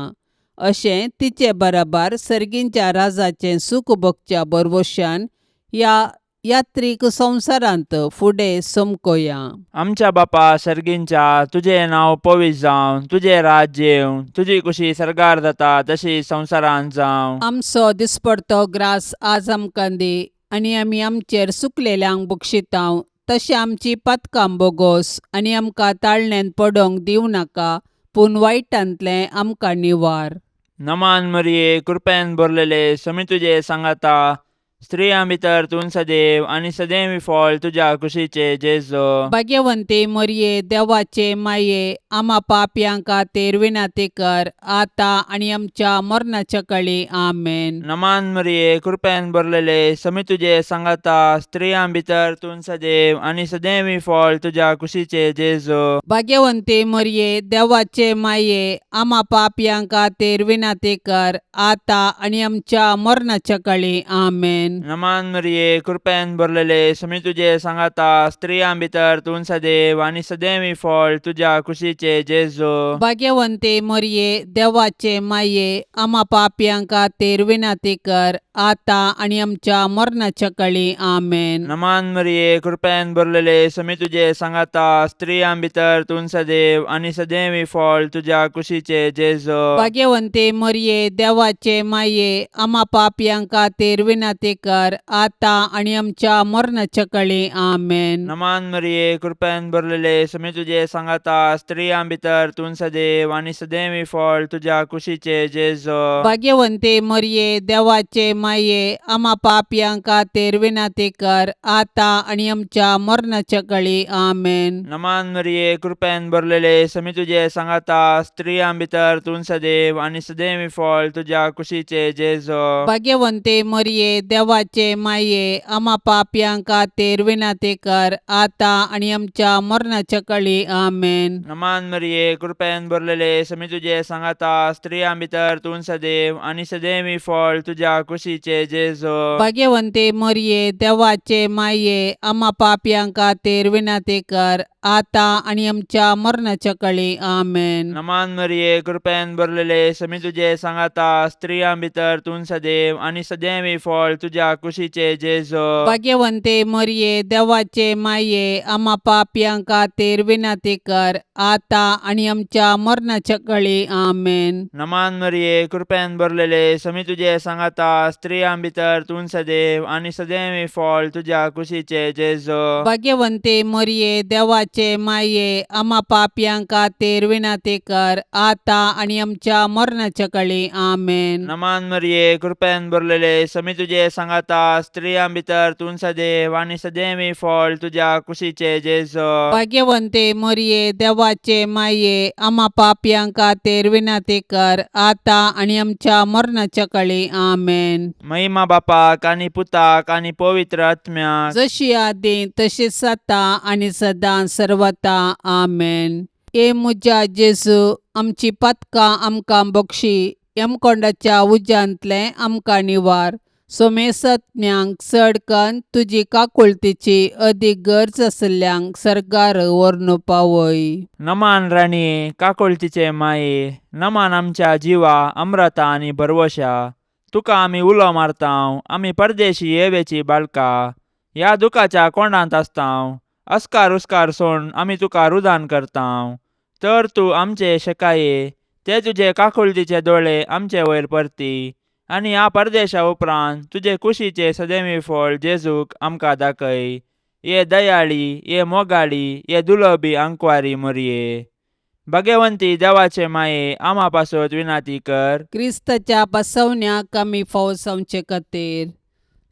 अशें तिचे बराबर सर्गींच्या राजाचें सूख भोगच्या भरवशान ह्या यात्रीक संवसारांत फुडें समकोया. आमच्या बापा सर्गींच्या तुजें नांव पवित्र जावं, तुजें राज्य येवं, तुजी कुशी सर्गार जाता तशी संवसारांत जावं. आमचो दिसपडतो ग्रास आज आमकां दी आनी आमी आमचेर सुकलेल्यांक बक्षितांव तशें आमची पातकां बोगोस आनी आमकां ताळण्यांत पडोंक दिवं नाका पूण वायटांतलें आमकां निवार. नमान मरिये, कृपेन भरलेले, समी तुजे सांगाता, स्त्रियां भितर तूं सदैव आनी सदैव फळ तुज्या कुशीचे जेजो. भाग्यवंती मोरये, देवाचे माये, आमा पापयां खातीर विनंती कर आतां आनी आमच्या मरणाच्या कळी. आमेन. नमान मरिये, कृपेन भरलेले, समी तुजे सांगाता, स्त्रियां भितर तूं सदैव आनी सदैव फळ तुज्या कुशीचे जेजो. भाग्यवंती मोरये, देवाचे माये, आमा पापयां खातीर विनंती कर आतां आनी आमच्या मरणाच्या कळी. आमेन. नमान मरिये, कृपेन भरलेले, समी तुजे सांगाता, स्त्रियां भितर तूं सदैव आनी सदैव फळ तुज्या कुशीचे जेजो. भाग्यवंती मोरये, देवाचे माये, आमा पापयां खातीर विनंती कर आतां आनी आमच्या मरणाच्या कळी. आमेन. नमान मरिये, कृपेन भरलेले, समी तुजे सांगाता, स्त्रियां भितर तूं सदैव आनी सदैव फळ तुज्या कुशीचे जेजो. भाग्यवंती मोरये, देवाचे माये, आमा पापयां खातीर विनंती कर आतां आनी आमच्या मरणाच्या कळी. आमेन. नमान मरिये, कृपेन भरलेले, समी तुजे सांगाता, स्त्रियां भितर तूं सदैव आनी सदैव फळ तुज्या कुशीचे जेजो. भाग्यवंती मोरये, देवाचे माये, आमा पापयां खातीर विनंती कर आतां आनी आमच्या मरणाच्या कळी. आमेन. नमान मरिये, कृपेन भरलेले, समी तुजे सांगाता, स्त्रियां भितर तूं सदैव आनी सदैव फळ तुज्या कुशीचे जेजो. भाग्यवंती मोरये, देवाचे माये, आमा पापयां खातीर विनंती कर आतां आनी आमच्या मरणाच्या कळी. आमेन. नमान मरिये, कृपेन भरलेले, समी तुजे सांगाता, स्त्रियां भितर तूं सदैव आनी सदैव फळ तुज्या कुशीचे जेजो. भाग्यवंती मोरये, देवाचे माये, आमा पापयां खातीर विनंती कर आतां आनी आमच्या मरणाच्या कळी. आमेन. नमान मरिये, कृपेन भरलेले, समी तुजे सांगाता, स्त्रियां भितर तूं सदैव आनी सदैव फळ तुज्या कुशीचे जेजो. भाग्यवंती मोरये, देवाचे माये, आमा पापयां खातीर विनंती कर आतां आनी आमच्या मरणाच्या कळी. आमेन. नमान मरिये, कृपेन भरलेले, समी तुजे सांगाता, स्त्रियां भितर तूं सदैव आनी सदैव फळ तुज्या कुशीचे जेजो. भाग्यवंती मोरये, देवाचे माये, आमा पापयां खातीर विनंती कर आतां आनी आमच्या मरणाच्या कळी. आमेन. नमान मरिये, कृपेन भरलेले, समी तुजे सांगाता, स्त्रियां भितर तूं सदैव आनी सदैव फळ तुज्या कुशीचे जेजो. भाग्यवंती मोरये, देवाचे माये, आमा पापयां खातीर विनंती कर आतां आनी आमच्या मरणाच्या कळी. आमेन. महिमा बापाक आनी पुताक आनी पवित्र आत्म्याक, जशी आदी तशीच आतां आनी सदां सर्वता. आमेन. ए म्हज्या जेजू, आमची पातकां आमकां बक्षी, यमकोंडाच्या उज्यांतलें आमकां निवार, सोमेसत्म्यांक चड कन्न तुजी काकुळतीची अदीक गरज आशिल्ल्यांक सर्गार व्हरून पावय. नमान राणये, काकुळतीचे माये, नमान आमच्या जिवा अमृता आनी भरवशा, तुका आमी उलो मारतांव, आमी परदेशी येवेची बाळका, ह्या दुखाच्या कोंडांत आसतांव, अस्कार उस्कार सोड आमी तुका रुदान करतांव, तर तूं आमचे शेकाये, ते तुजे काकुळतीचे दोळे आमचे वयर परती आनी ह्या परदेशा उपरांत तुजे कुशीचे सदैवी फळ जेजूक आमकां दाखय. ये दयाळी, ये मोगाळी, ये दुलबी आंकवारी मोरये, भाग्यवंती देवाचे माये, आमा पासत विनाती कर. क्रिस्ताच्या बसवण्याक आमी फावो जावचे खातीर.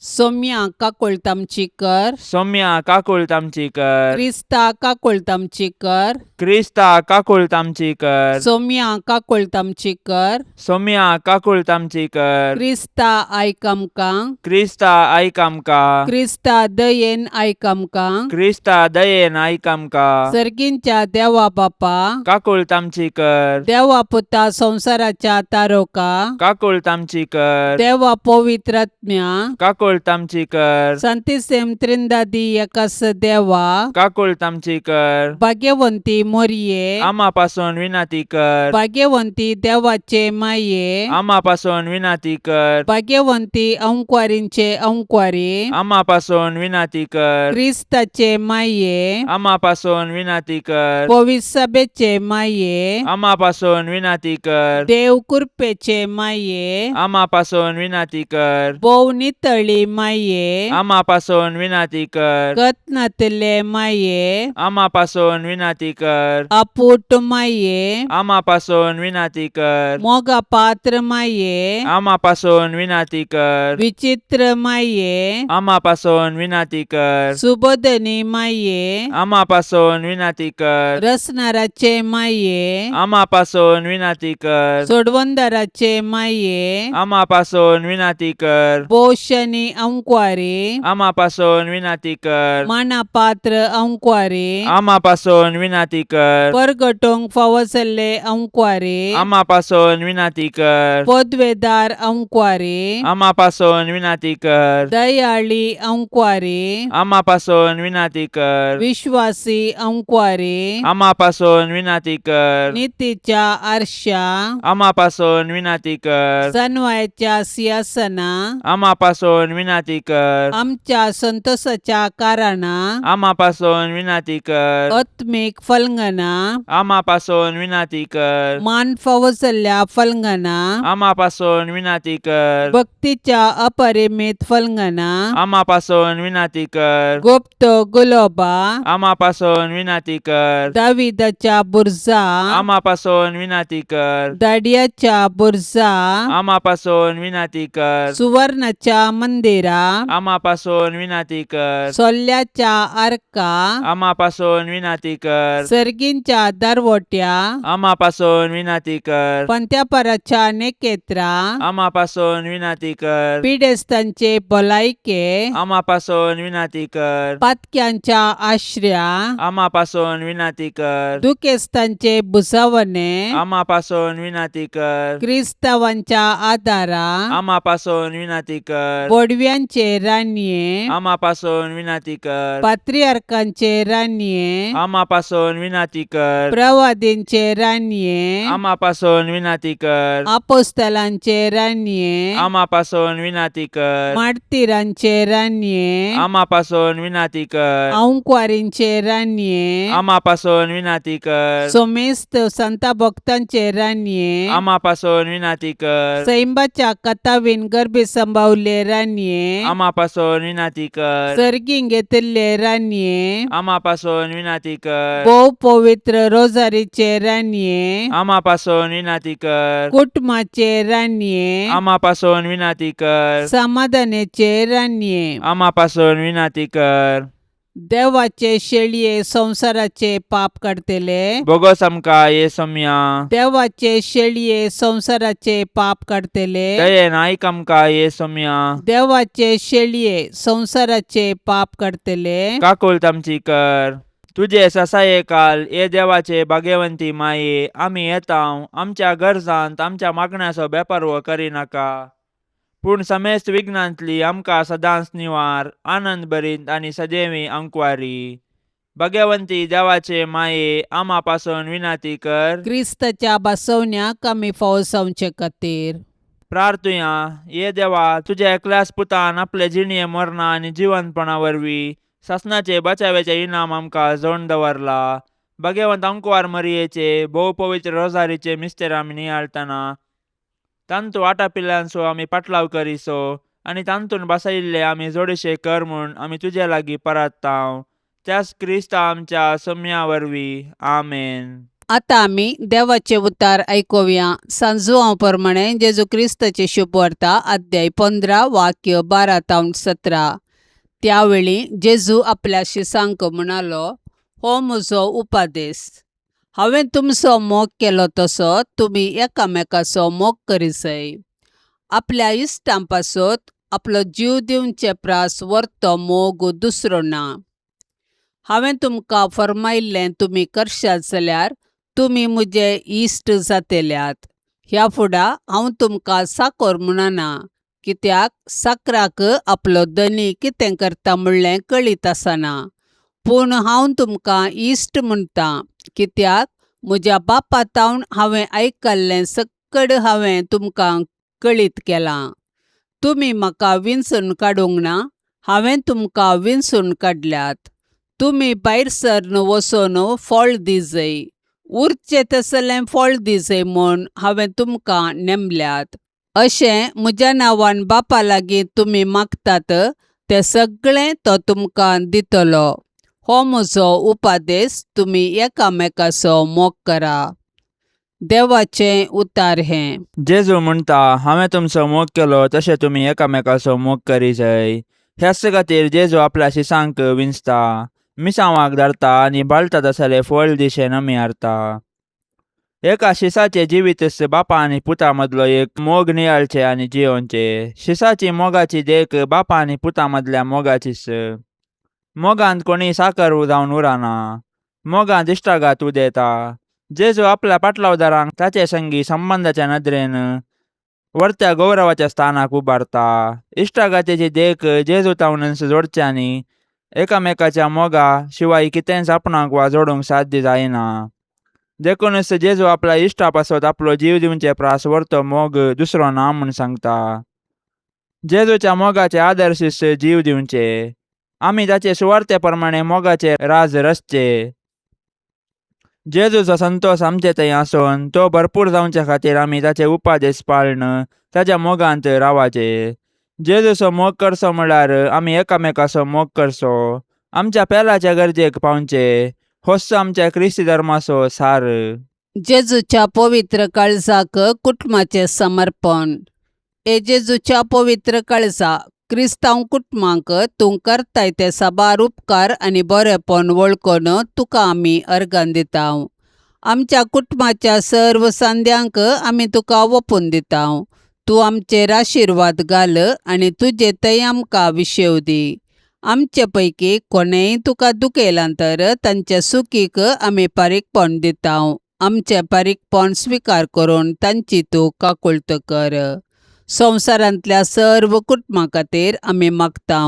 सोम्या काकुळट आमची कर. सोम्या काकुळट आमची कर. क्रिस्ता काकुळट आमची कर. क्रिस्ता काकुळट आमची कर. सोम्या काकुळट आमची कर. सोम्या काकुळट आमची कर. क्रिस्ता आयक आमकां. क्रिस्ता आयक आमकां. क्रिस्ता दयेन आयक आमकां. क्रिस्ता दयेन आयक आमकां. सर्गींच्या देवा बापा, काकुळट आमची कर. देवा पुता संवसाराच्या तारोका, काकुळट आमची कर. देवा पवित्रात्म्या, काकुळट आमची कर. संतिसेम त्रिंदादी एकास देवा, काकुळट आमची कर. भाग्यवंती मोरये, आमा पासून विनंती कर. भाग्यवंती देवाचे माये, आमा पासून विनंती कर. भाग्यवंती अंकवारींचे अंकवारी, आमा पासून विनंती कर. क्रिस्ताचे माये, आमा पासून विनंती कर. पविसभेचे माये, आमा पासून विनंती कर. देव कृपेचे माये, आमा पासून विनंती कर. भोव नितळी माये, आमा पासून विनंती कर. गतनातले माये, आमा पासून विनंती कर. आपूट माये, आमा पासून विनंती कर. मोगा पात्र माये, आमा पासून विनंती कर. विचित्र माये, आमा पासून विनंती कर. सुबोधनी माये, आमा पासून विनंती कर. रसनाराचे माये, आमा पासून विनंती कर. सोडवंदाराचे माये, आमा पासून विनंती कर. पोषणी अंकवारी, आमा पासून विनंती कर. मानापात्र अंकवारी, आमा पासून विनंती कर. परगटोंक फावो जाल्ले अंकवारी, आमा पासून विनंती कर. पदवेदार अंकवारी, आमा पासून विनंती कर. दयाळी अंकवारी, आमा पासून विनंती कर. विश्वासी अंकवारी, आमा पासून विनंती कर. नितीच्या आरशा, आमा पासून विनंती कर. सनवायच्या सिंहासना, आमा पासून विनंती कर. आमच्या संतोषाच्या कारणा, आमा पासून विनंती कर. आत्मीक फलंगना, आमा पासून विनंती कर. मान फावो जाल्ल्या फलंगना, आमा पासून विनंती कर. भक्तीच्या अपरिमित फलंगना, आमा पासून विनंती कर. गुप्त गुलोबा, आमा पासून विनंती कर. दाविदाच्या बुरजा, आमा पासून विनंती कर. दाडियाच्या बुरजा, आमा पासून विनंती कर. सुवर्णाच्या मंदिरा, आमा पासून विनंती कर. सोल्ल्याच्या आर्का, आमा पासून विनंती कर. सर्गींच्या दरवट्या, आमा पासून विनंती कर. पंत्यापराच्या नेकेत्रा, आमा पासून विनंती कर. पिडेस्तांचे भलायके, आमा पासून विनंती कर. पातक्यांच्या आश्र्या, आमा पासून विनंती कर. दुखेस्तांचे भुजावणे, आमा पासून विनंती कर. क्रिस्तावांच्या आदारा, आमा पासून विनंती कर. बोडव्यांचे रानये, आमा पासून विनंती कर. पात्रियार्कांचे रानये, आमा पासून विनंती कर. प्रवादींचे रानये, आमा पासून विनंती कर. आपोस्तलांचे रानये, आमा पासून विनंती कर. मार्तिरांचे रानये, आमा पासून विनंती कर. अंकवारींचे रानये, आमा पासून विनंती कर. सोमेस्त संता भक्तांचे रानये, आमा पासून विनंती कर. सैंबाच्या कथावीन गर्भी संभावले रानये, आमा पासून विनंती कर. सर्गीं घेतिल्ले रानये, आमा पासून विनंती कर. भोव पवित्र रोजारीचे रानये, आमा पासून विनंती कर. कुटुंबाचे रानये, आमा पासून विनंती कर. समाधानाचे रानये, आमा पासून विनंती कर. देवाचे शेळये संवसाराचे पाप काडतले, बोगस आमकां ये सोम्या. देवाचे शेळये संवसाराचे पाप काडतले, दयेन आयक आमकां ये सोम्या. देवाचे शेळये संवसाराचे पाप काडतले, काकुळट आमची कर. तुजे ससाये काल ये देवाचे भाग्यवंती माये, आमी येता आमच्या गरजांत आमच्या मागण्याचो बेपर्व करिनाका, पूण समेस्त विघ्नांतली आमकां सदांच निवार, आनंद भरीत आनी सदैवी अंकवारी. भाग्यवंती देवाचे माये, आमा पासून विनंती कर. क्रिस्ताच्या बसवण्याक आमी फावो जावचे खातीर. प्रार्थुया. ये देवा, तुज्या एकल्याच पुतान आपले जिणये मरणा आनी जिवंतपणा वरवीं सासणाचे बचाव्याचे इनाम आमकां जोडून दवरला. भाग्यवंत अंकवार मरियेचे भोव पवित्र रोजारीचे मिस्तेर आमी नियाळतना तांतू आटापिल्ल्यांचो आमी पाटलाव करिसो आनी तांतून बसयिल्ले आमी जोडशे कर म्हूण आमी तुजे लागीं परात्तांव, त्याच क्रिस्ता आमच्या सम्या वरवीं. आमेन. आतां आमी देवाचे उतार आयकुया. सांजुआंव प्रमाणे जेजू क्रिस्ताचे शुभवार्ता, अध्याय 15, वाक्य 12 तावन 17. त्यावेळी जेजू आपल्या शिसांक म्हणालो, हो म्हजो उपादेस, हांवें तुमचो मोग केलो तसो तुमी एकामेकाचो मोग करीजय. आपल्या इश्टां पासत आपलो जीव दिवचे प्रास व्हरतो मोग दुसरो ना. हांवें तुमकां फर्मायिल्लें तुमी करशात जाल्यार तुमी म्हजे इश्ट जातेल्यात. ह्या फुडा हांव तुमकां साकोर म्हणना, कित्याक साकराक आपलो धनी कितें करता म्हणलें कळीत आसना, पूण हांव तुमकां इश्ट म्हणटा, कित्याक म्हज्या बापा तावन हांवें आयकल्लें सक्कड हांवें तुमकां कळीत केलां. तुमी म्हाका विंचून काडूंक ना, हांवें तुमकां विंचून काडल्यात. तुमी भायर सरन वचून फळ दिजय, उरचें तसलें फळ दिजय म्हूण हांवें तुमकां नेमल्यात. अशें म्हज्या नांवान बापा लागीं तुमी मागतात तें सगळें तो तुमकां दितलो. हो म्हजो उपादेस, तुमी एकामेकाचो मोग करा. देवाचें उतार हें. जेजू म्हणटा, हांवें तुमचो मोग केलो तशें तुमी एकामेकाचो मोग करीजय. ह्याच खातीर जेजू आपल्या शिसांक विंचता, मिसांवाक धाडटा आनी बाळटा तसलें फळ दिशेन आमी हारता. एका शिसाचें जिवीतच बापा आनी पुता मदलो एक मोग नियाळचें आनी जियोवचें. शिसाची मोगाची देख बापा आनी पुता मदल्या मोगाचीच. मोगांत कोणीय साकर जावन उरना, मोगांत इश्टागात उदेता. जेजू आपल्या पाटलावदारांक ताचे संगी संबंदाच्या नदरेन वरत्या गौरवाच्या स्थानाक उबारता. इश्टागातेची देख जेजू तावनच जोडच्यांनी एकामेकाच्या मोगा शिवाय कितेंच आपणाक वा जोडूंक साध्य जायना. देखूनच जेजू आपल्या इश्टा पासत आपलो जीव दिवचे प्रास व्हरतो मोग दुसरो ना म्हूण सांगता. जेजूच्या मोगाचे आदर्श जीव दिवचे, आमी ताचे सुवार्थे प्रमाणे मोगाचे राज रचचे. जेजूचो संतोश आमचे थंय आसून तो भरपूर जावचे खातीर आमी ताचे उपादेश पाळन ताच्या मोगांत रावाचे. जेजूचो मोग करचो म्हळ्यार आमी एकामेकाचो मोग करचो, आमच्या पेलाच्या गरजेक पावचे. होच आमच्या क्रिस्ती धर्माचो सार. जेजूच्या पवित्र काळजाक कुटुंबाचें समर्पण. हे जेजूच्या पवित्र काळजा, क्रिस्तांव कुटुंबांक तूं करताय ते साबार उपकार आनी बरेपण वळखून तुका आमी अर्गां दिता. आमच्या कुटुंबाच्या सर्व सांद्यांक आमी तुका ओपून दिता. तूं आमचेर आशिर्वाद घाल आनी तुजे थंय आमकां विशेव दी. आमचे पैकी कोणेय तुका दुखयलां तर तांचे सुखीक आमी पारीकपण दिता. आमचें पारीकपण स्विकार करून तांची तूं काकुळट कर. संवसारांतल्या सर्व कुटुंबां खातीर आमी मागता.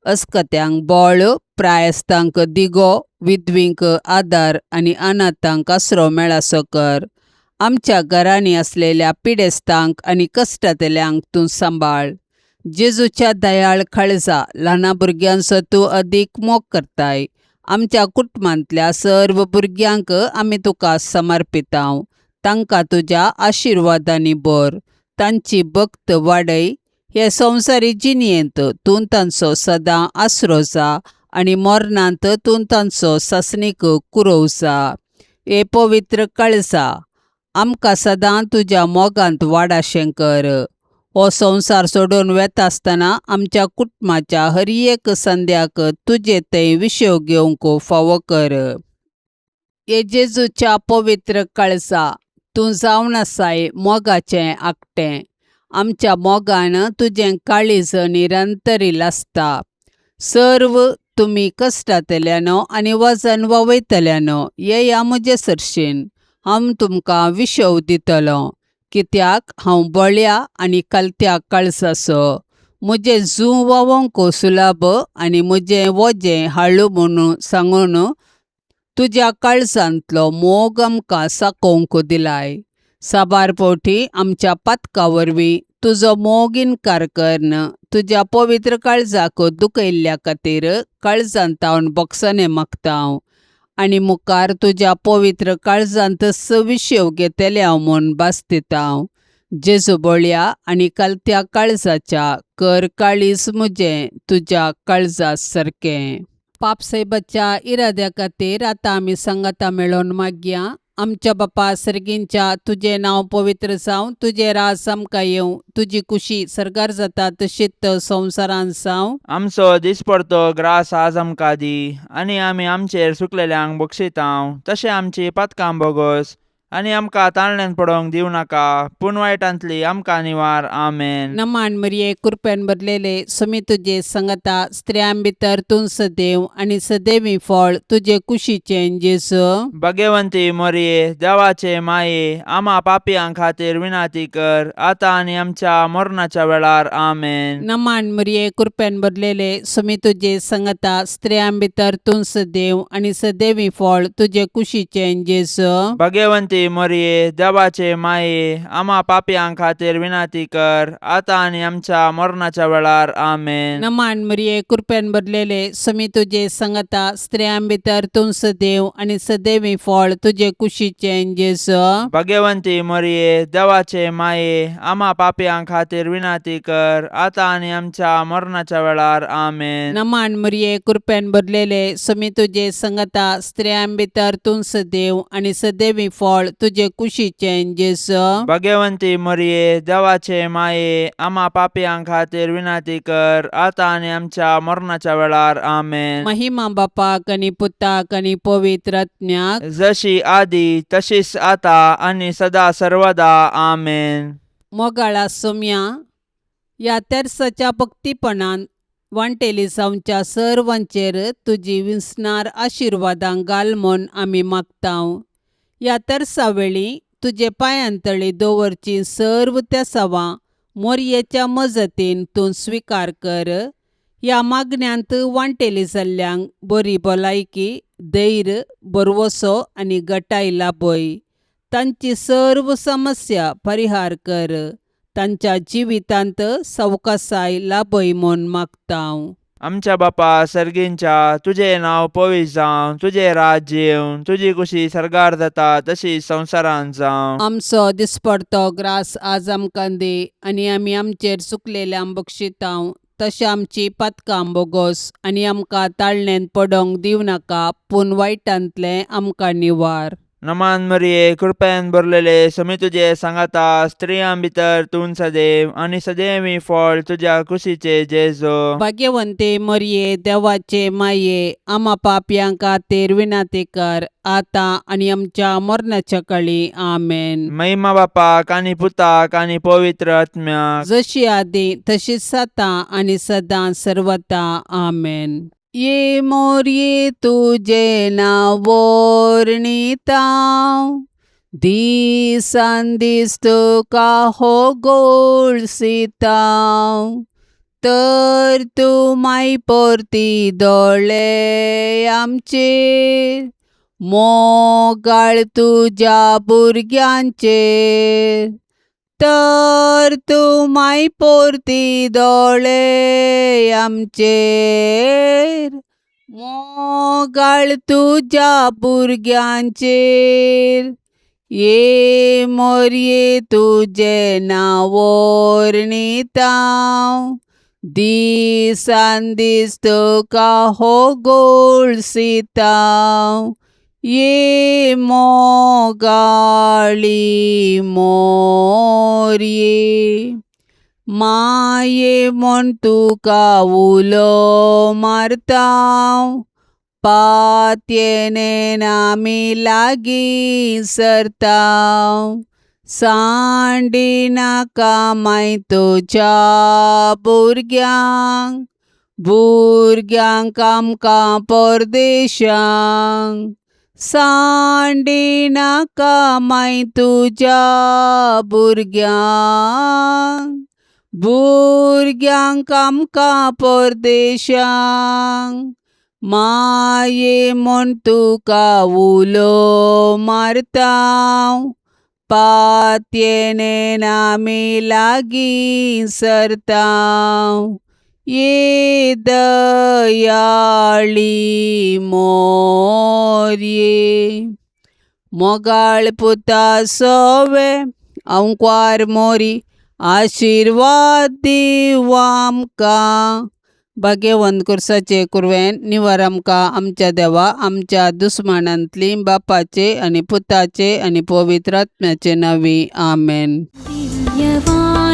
अस्कत्यांक बळ, प्रायस्तांक दिगो, विधवींक आदार आनी अनाथांक आसरो मेळासो कर. आमच्या घरांनी आसलेल्या पिडेस्तांक आनी कश्टांतल्यांक तूं सांबाळ. जेजूच्या दयाळ काळजा, ल्हाना भुरग्यांचो तूं अदीक मोग करताय. आमच्या कुटुंबांतल्या सर्व भुरग्यांक आमी तुका समर्पिता. तांकां तुज्या आशिर्वादांनी भर, तांची भक्त वाडय. हे संवसारी जिणेंत तूं तांचो सदां आसरो जा आनी मरणांत तूं तांचो सासणीक कुरोव जा. हे पवित्र काळजा, आमकां सदां तुज्या मोगांत वाडाशें कर. हो संवसार सोडून वेता आसतना आमच्या कुटुंबाच्या हर एक संद्याक तुजे थंय विशेव घेवंक फावो कर. हे जेजूच्या पवित्र काळजा, तूं जावन आसाय मोगाचें आकटें. आमच्या मोगान तुजें काळीज निरंतरी लासता. सर्व तुमी कश्टांतल्यानो आनी वजन वावयतल्यानो, येया म्हजे सरशीन, हांव तुमकां विशेव दितलो. कित्याक हांव बळ्या आनी कलत्या काळजाचो. म्हजें जूं वावोंक सुलभ आनी म्हजें वजें हाळू म्हणून सांगून तुज्या काळजांतलो मोग आमकां साकोवंक दिलाय. साबार फावटी आमच्या पातका वरवीं तुजो मोग इनकार करून तुज्या पवित्र काळजाक दुखयल्ल्या खातीर काळजांत बोगसणें मागता हांव आनी मुखार तुज्या पवित्र काळजांत विशेव घेतले हांव म्हूण भास दिता हांव. जेजू बळया आनी कलत्या काळजाच्या, कर काळीज म्हजें तुज्या काळजा सारकें. पापसाहेबाच्या इराद्या खातीर आतां आमी सांगाता मेळोवन मागया. आमच्या बापा सर्गींच्या तुजें नांव पवित्र जावं, तुजें राज आमकां येवं, तुजी कुशी सर्गार जाता तशीच संवसारांत जावं. आमचो दिसपडतो ग्रास आज आमकां दी आनी आमी आमचेर सुकलेल्यांक बक्षितांव तशें आमची पातकां बोगोस आनी आमकां ताळण्यान पडोवंक दिवं नाका पूण वायटांतली आमकां निवार. आमेन. नमान मरिये, कृपेन भरलेले, समी तुजे संगता, स्त्रियां भितर तूं सदैव आनी सदैवी फळ तुजे कुशीचें जेजू. भगवंती मोरये, देवाचे माये, आमा पापयां खातीर विनाती कर आतां आनी आमच्या मरणाच्या वेळार. आमेन. नमान मरिये, कृपेन भरलेले, समी तुजे संगता, स्त्रियां भितर तूं सदैव आनी सदैवी फळ तुजे कुशीचें जेजू. भगवंती मोरये, देवाचे माये, आमा पापयां खातीर विनाती कर आतां आनी आमच्या मरणाच्या वेळार. आमेन. नमान मरिये, कृपेन भरलेले, समी तुजे संगता, स्त्रियां भितर तूं सदैव आनी सदैवी फळ तुजे कुशीचें जेजू. भगवंती मोरये, देवाचे माये, आमा पापयां खातीर विनाती कर आतां आनी आमच्या मरणाच्या वेळार. आमेन. नमान मरिये, कृपेन भरलेले, समी तुजे संगता, स्त्रियां भितर तूं सदैव आनी सदैवी फळ तुजे कुशीचें जेजू. भगवंती मोरये, देवाचे माये, आमा पापयां खातीर विनाती कर आतां आनी आमच्या मरणाच्या वेळार. आमेन. महिमा बापाक आनी पुताक आनी पवित्र आत्म्याक, जशी आदी तशीच आता आनी सदा सर्वदा. आमेन. मोगाळा सोम्या, ह्या तेर्साच्या भक्तीपणान वांटेली जावच्या सर्वांचेर तुजी विसणार आशिर्वादां घाल म्हूण आमी मागतांव. ह्या तेर्सा वेळी तुजे पांयांतळी दवरची सर्व तेसावां मोरयेच्या मजतीन तूं स्विकार कर. ह्या मागण्यांत वांटेली जाल्ल्यांक बरी भलायकी, धैर्य, भरवसो आनी गटाय लाभय. तांची सर्व समस्या परिहार कर. तांच्या जिवितांत सवकासाय लाभय म्हूण मागतांव. आमच्या बापा सर्गींच्या, तुजें नांव पवित्र जावं, तुजें राज्य येवं, तुजी कुशी सर्गार जाता तशी संवसारांत जावं. आमचो दिसपडतो ग्रास आज आमकां दी आनी आमी आमचेर चुकलेल्यांक बक्षितांव तशें आमची पातकां बोगोस आनी आमकां ताळणेंत पडोंक दिवं नाका पूण वायटांतलें आमकां निवार. नमान मरिये, कृपेन भरलेले, समी तुजे सांगाता, स्त्रियां भितर तूं सदैव आनी सदैवी फळ तुज्या कुशीचे जेजो. भाग्यवंते मरिये, देवाचे माये, आमा पापयां खातीर विनंती कर आतां आनी आमच्या मरणाच्या काळी. आमेन. महिमा बापाक आनी पुताक आनी पवित्र आत्म्याक, जशी आदी तशीच आतां आनी सदां सर्वता. आमेन. ये मोरये तुजें नांव वर्णितांव, दिसान दीस तुका हो गोळसितांव, तर तूं माय परती दोळे आमचेर, मोगाळ तुज्या भुरग्यांचेर, तर तूं माय परती दोळे आमचेर, मोगाळ तुज्या भुरग्यांचेर. ये मोरये तुजें नांव वर्णितांव, दिसान दीस तुका हो गोळसितांव, ये मोगाळी मोरये. माये म्हूण तुका उलो मारतांव, पातयेन आमी लागीं सरतांव, सांडी नाका माय तुज्या भुरग्यांक, भुरग्यांक आमकां परदेशांक, सांडी नाका माय तुज्या भुरग्यांक, भुरग्यांक आमकां परदेशांक. माये म्हूण तुका उलो मारतांव, पातयेन आमी लागीं सरतांव, ये दयाळी मोरये. मोगाळ पुता सोवे अंकवार मोरी, आशिर्वाद दिव आमकां, भाग्यवंत कुर्साचे कुरवेन निवार आमकां आमच्या देवा आमच्या दुस्मानांतली बापाचे आनी पुताचे आनी पवित्र आत्म्याचे नांवी आमेन. दिव्यवाणी.